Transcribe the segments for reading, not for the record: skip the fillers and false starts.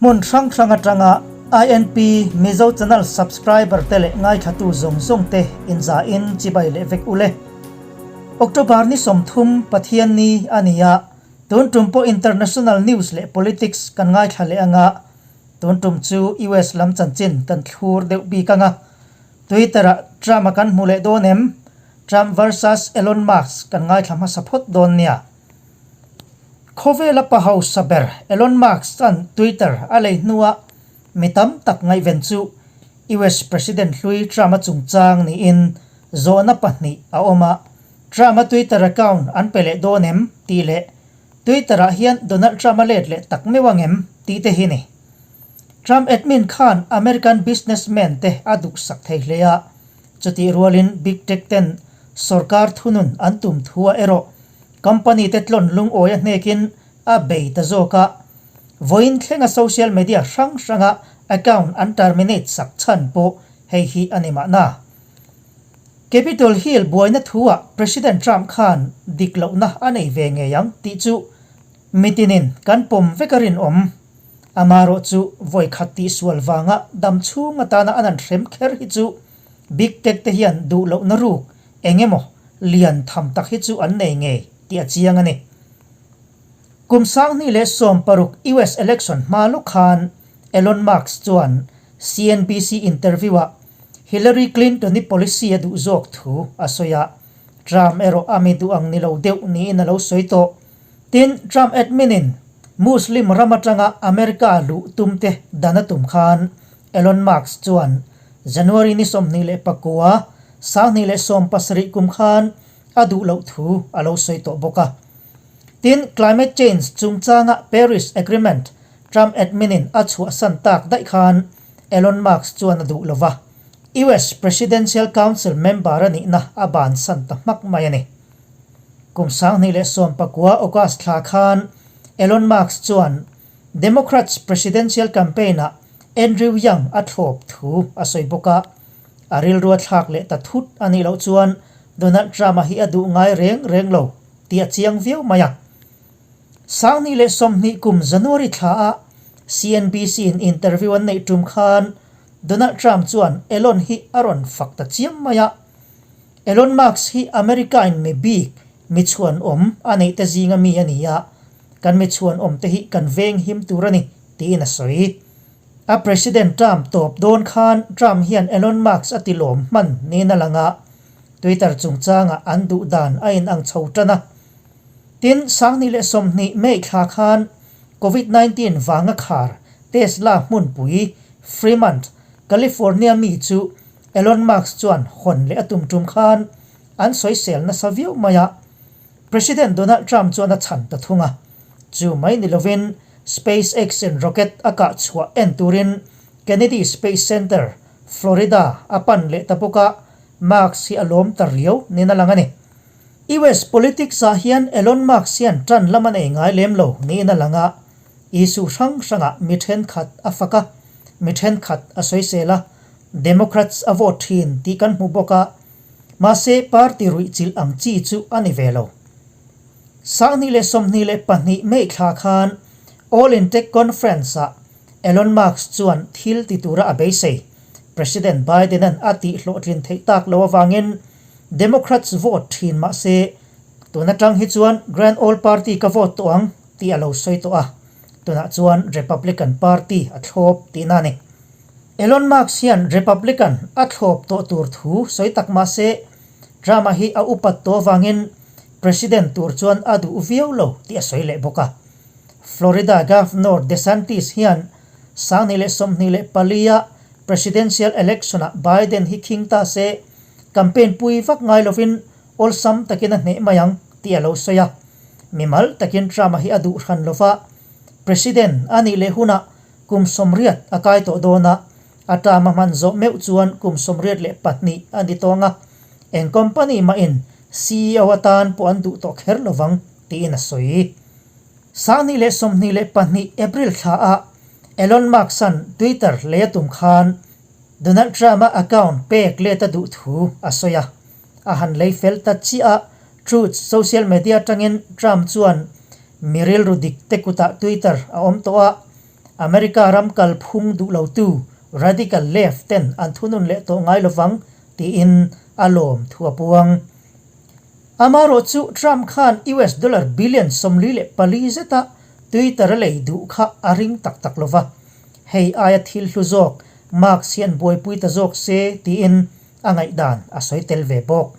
Hmun hrang hrang atanga INP Mizo Channel subscriber te leh ngaithlatu zawng zawng te inzain chibai leh vek ule. October ni 30 Pathian ni a ni a, tun tum pawh international news leh politics kan ngaithla leh anga, tun tum chu US lam chanchin kan thlur deuh bik anga. Twitter ah Trump a kan hmu leh dawn em? Trump versus Elon Musk kan ngaithla hmasa phawt dawn nia. Khawvela pa hausa ber Elon Musk chuan Twitter a lei hnua mi tam tak ngaihven chu US President hlui Trump-a chungchang niin zawhna pahnih a awm a, Trump-a Twitter account an pe leh dawn em tih leh Twitter-ah hian Donald Trump-a let leh tak meuh ang em tih te hi ni. Trump admin khan American businessman te a duhsak thei hle a, chutih rualin Big Tech ten sorkar thunun an tum thu ah erawh company te tlawn lungawi a hnekin a bei ta zawk a. Vawiin thlenga social media hrang hranga account an terminate sak chhan pawh hei hi a ni mahna. Capitol Hill buaina thu ah President Trump khan dik lohna a nei ve ngei ang tih chu mitinin kan pawm vek a rinawm. Amarawh chu vawi khat tihsual vanga dam chhung atana an han hrem kher hi chu Big Tech te hian duh lohna ruk eng emaw lian tham tak hi chu an nei ngei tih a chiang a ni. Kum 2016 US election hma lawk khan Elon Musk chuan CNBC interview-ah Hillary Clinton-i policy a duh zawk thu a sawi a, Trump erawh a mi duh ang ni lo deuh niin a lo sawi tawh. Tin, Trump admin-in Muslim ram atanga America luh tumte dan a tum khan Elon Musk chuan January ni 29, 2017 kum khan a duh loh thu a lo sawi tawh bawk a. Tin, climate change chungchanga Paris Agreement Trump admin-in a chhuahsan tak daih khan Elon Musk chuan a duh lo va, US Presidential Council member a nihna a bansan ta hmak mai a ni. Kum 2019 August thla khan Elon Musk chuan Democrats presidential campaign-ah Andrew Yang a thlawp thu a sawi bawk a, a rilru a thlak leh ta thut a nih loh chuan Donald Trump-a hi a duh ngai reng reng lo tih a chiang viau mai a. 2020 kum January thlaah CNBC-in interview an neih tum khan Donald Trump chuan Elon hi a rawn fak ta chiam mai a. Elon Musk hi America-in mi bik, mi chhuanawm a neih te zinga mi a ni a, kan mi chhuanawm te hi kan veng him tur a ni, tiin a sawi. A President term tawp dawn khan Trump hian Elon Musk a ti lawm hman niin a lang a, Twitter chungchangah an duh dan a inang chho tan a. Tin, 2020 May thla khan Covid 19 vanga khar Tesla hmunpui Fremont, California mi chu Elon Musk chuan hawn leh a tum tum khan an sawisel nasa viau mai a, President Donald Trump chuan a chhan ta thung a. Chu mai ni lovin SpaceX in rocket a kah chhuah en turin Kennedy Space Center, Florida a pan leh ta bawk a, Musk hi a lawm ta riau niin a lang a ni. US politics ah hian Elon Musk hian tan lam a nei ngai lem lo niin a lang a, issue hrang hrangah mi thenkhat a fak a, mi thenkhat a sawisel a, Democrats a vote thin tih kan hmu bawk a, mahse party ruihchilh ang chi chu a ni ve lo. 2022 May thla khan All in Tech Conference ah Elon Musk chuan thil ti tura a beisei. President Biden-a'n a tih hlawhtlin theih tak lo avangin Democrats vote thin mahse tun atang hi chuan Grand Old Party ka vote tawh ang tih a lo sawi tawh a, tunah chuan Republican Party a thlawp tihna a ni. Elon Musk hian Republican a thlawp tawh tur thu sawi tak mah se, Trump-a hi a upat tawh avangin President tur chuan a duh viau lo tih a sawi leh bawk a. Florida Governor DeSantis hian 2024-a Presidential Election-ah Biden hi khing ta se, campaign pui vak ngai lovin awlsam takin a hneh mai ang tih a lo sawi a. Mimal takin Trump-a hi a duh hran lova, President a nih leh hunah Kum 80 a kai tawh dawn a, a term a hman zawh meuh chuan kum 82 a ni tawng a, eng company mahin CEO atan pawh an duh tawh kher lovang tiin a sawi. 2022 April thla ah Elon Musk-a'n Twitter lei a tum khan Donald Trump-a account pek let a duh thu a sawi a, a han lei fel ta chiah a, Truth social media atangin Trump chuan Mi rilru dik te kutah Twitter a awm tawh a, America ram kalphung duh lotu radical left ten an thunun leh tawh ngai lovang tiin a lawm thu a puang. Amarawh chu Trump khan US dollar billion 44 zeta Twitter a lei duh kha a ring tak tak lova, hei aia thil hlu zawk Musk hian buaipui ta zawk se tiin a ngaihdan a sawi tel ve bawk.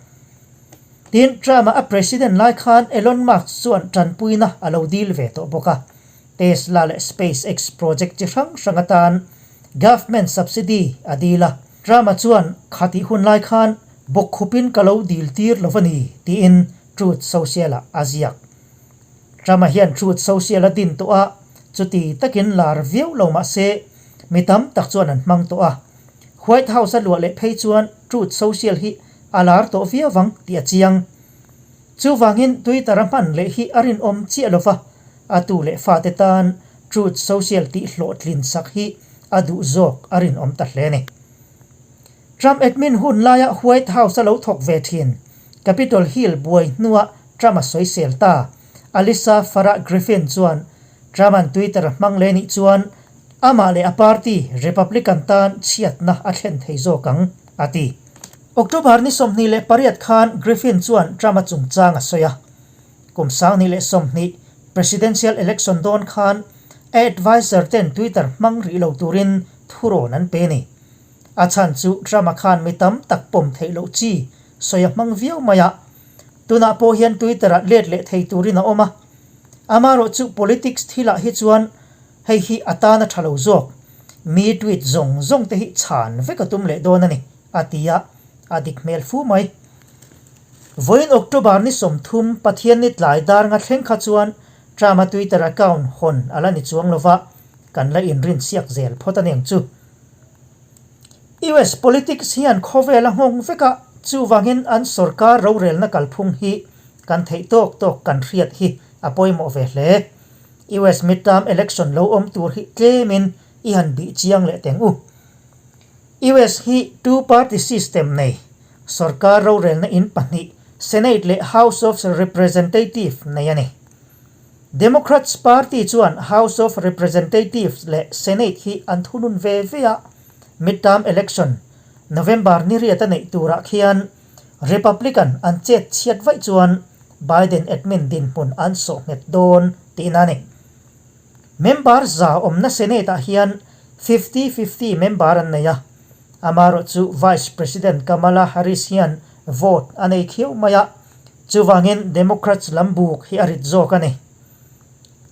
Tin, Trump-a a president lai khan Elon Musk chuan tanpuina a lo dil ve tawh bawk a. Tesla leh SpaceX project chi hrang hrang atan government subsidy a dil a. Trump-a chuan khatih hun lai khan bawkkhupin ka lo dil tir lo va ni tiin Truth Social-ah a ziak. Trump-a hian Truth Social a din tawh a, chuti takin lar viau lo mah se mi tam tak chuan an hmang tawh a. White House a luah leh phei chuan Truth Social hi a lar tawh viau vang tih a chiang. Chuvangin Twitter a hman leh hi a rinawm chiah lo va, a tu leh fate tan Truth Social tih hlawhtlin sak hi a duh zawk a rinawm ta hle a ni. Trump admin hun laia White House a lo thawk ve thin, Capitol Hill buai hnua Trump a sawisel ta. Alyssa Farah Griffin chuan Trump-a'n Twitter a hmang leh nih chuan amah leh a party Republican tan chhiatna a thlen thei zawk ang, a ti. October ni 28 khan Griffin chuan Trump-a chungchang a sawi a. Kum 2020 presidential election dawn khan a adviser ten Twitter hmang rih lo turin thurawn an pe a ni. A chhan chu Trump-a khan mi tam tak pawm theih loh chi sawi a hmang viau mai a. Tunah pawh hian Twitter-ah let leh thei turin a awm a. Amaherawhchu politics thilah hi chuan hei hi a tan a tha lo zawk. Mi tweet zawng zawng te hi chhan vek a tum leh dawn a ni, a ti a, a dik hmel fu mai. Vawiin October ni 30 Pathianni tlai dar nga thleng kha chuan Trump-a Twitter account hawn a la ni chuang lova, kan la inrinsiak zel phawt a ni ang chu. US politics hian khawvel a nghawng vek a, chuvangin an sorkar rorelna kalphung hi kan theih tawk tawk kan hriat hi a pawimawh ve hle. US midterm election lo awm tur hi tlemin i han bih chiang leh teng u. US hi two party system nei, sorkar rorelna in pahnih Senate leh House of Representative nei a ni. Democrats party chuan House of Representatives leh Senate hi an thunun ve ve a, midterm election November ni riat a neih turah khian Republican an chet chhiat vaih chuan Biden admin dinhmun an sawh nghet dawn tihna a ni. Member za awmna Senate ah hian 50-50 member an nei a, amaherawh chu Vice President Kamala Harris hian vote a nei khiau mai a, Chuvangin Democrats lam buk hi a rit zawk a ni.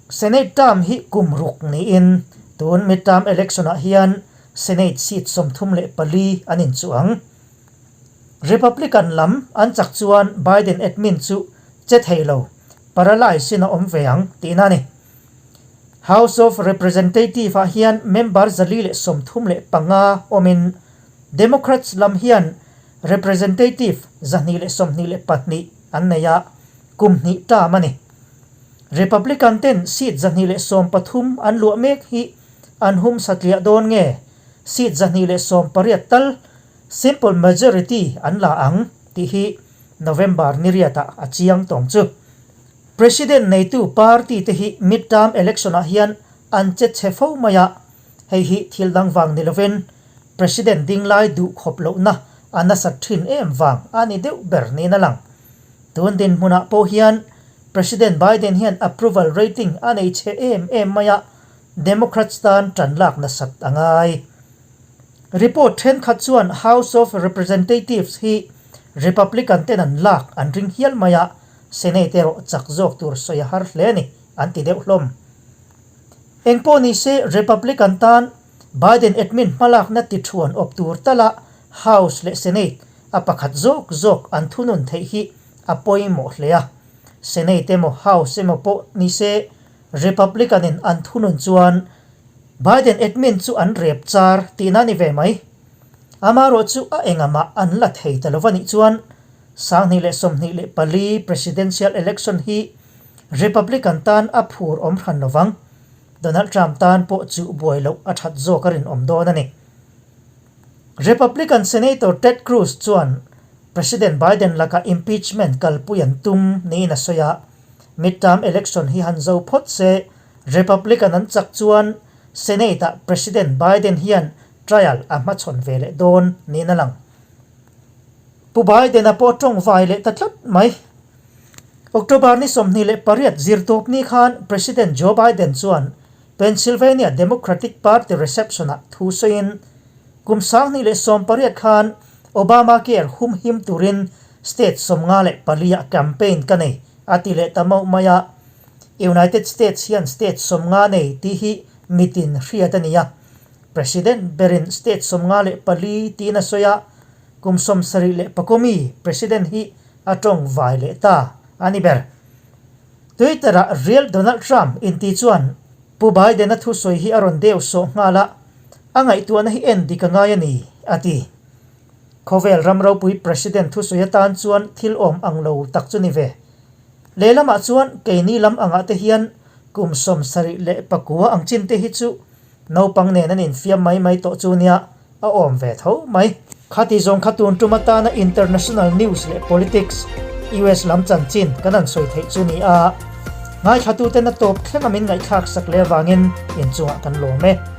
Senate term hi kum ruk niin tun midterm election ah hian Senate seat 34 an inchuh ang. Republican lam an chak chuan Biden admin chu che thei lo, paralyse in a awm ve ang tihna a ni. House of Representative ah hian member 435 awmin Democrats lam hian Representative 122 an nei a, kum hnih term a ni. Republican ten seat 113 an luah mek hi an hum satliah dawn nge seat 118 tal simple majority an la ang tih hi November ni riatah a chiang tawng chu. President neitu party te hi midterm election ah hian an che chhe fo mai a, hei hi thil dang vang ni lovin President ding lai duh khawp lohna a nasat thin em vang a ni deuh ber niin a lang. Tun dinhmunah pawh hian President Biden hian approval rating a nei chhe em em mai a, Democrats tan tan lak nasat a ngai. Report thenkhat chuan House of Representatives hi Republican ten an lak an ring hial mai a, Senate erawh chak zawk tur sawi a har hle a ni, an ti deuh hlawm. Engpawh ni se Republican tan Biden admin hmalakna ti thuan awp tur tala House leh Senate a pakhat zawk zawk an thunun theih hi a pawimawh hle a. Senate emaw House emaw pawh ni se Republican in an thunun chuan Biden admin chu an rep char tihna a ni ve mai. Amaherawh chu a engahmah an la thei ta lo a nih chuan 2024 presidential election hi Republican tan a phur awm hran lovang. Donald Trump tan pawh chuh buai loh a that zawk a rinawm dawn a ni. Republican Senator Ted Cruz chuan President Biden lakah impeachment kalpui an tum niin a sawi a, midterm election hi han zo phawt se Republican an chak chuan Senate-ah President Biden hian trial a hmachhawn ve leh dawn niin a lang. Pu Biden-a pawh tawng vai leh ta tlat mai. October ni 28 zirtawp ni khan President Joe Biden chuan Pennsylvania Democratic Party reception-ah thu sawiin kum 2018 khan Obamacare humhim turin state 54 ah campaign ka nei a ti leh ta mauh mai a. United States hian state 50 nei tih hi mitin hriat a ni a. President berin state 54 tiin a sawi a, kum 74 mi President hi a tawng vai leh ta a ni ber. Twitter-ah Real Donald Trump inti chuan Pu Biden-a thusawi hi a rawn deuh sawh nghal a, a ngaihtuahna hi en dik a ngai a ni, a ti. Khawvel ram ropui President thusawi atan chuan thil awm ang lo tak chu ni ve. Lehlamah chuan keini lam angah te hian kum 79 ang chin te hi chu Naupang nen an infiam mai mai tawh chu nia a awm ve tho mai. Khati zawng kha tun tum atana international news leh politics, US lam chanchin kan han sawi theih chu ni a, ngaithlatuten a tawp thleng a min ngaihthlak sak leh avangin inchungah kan lawm e.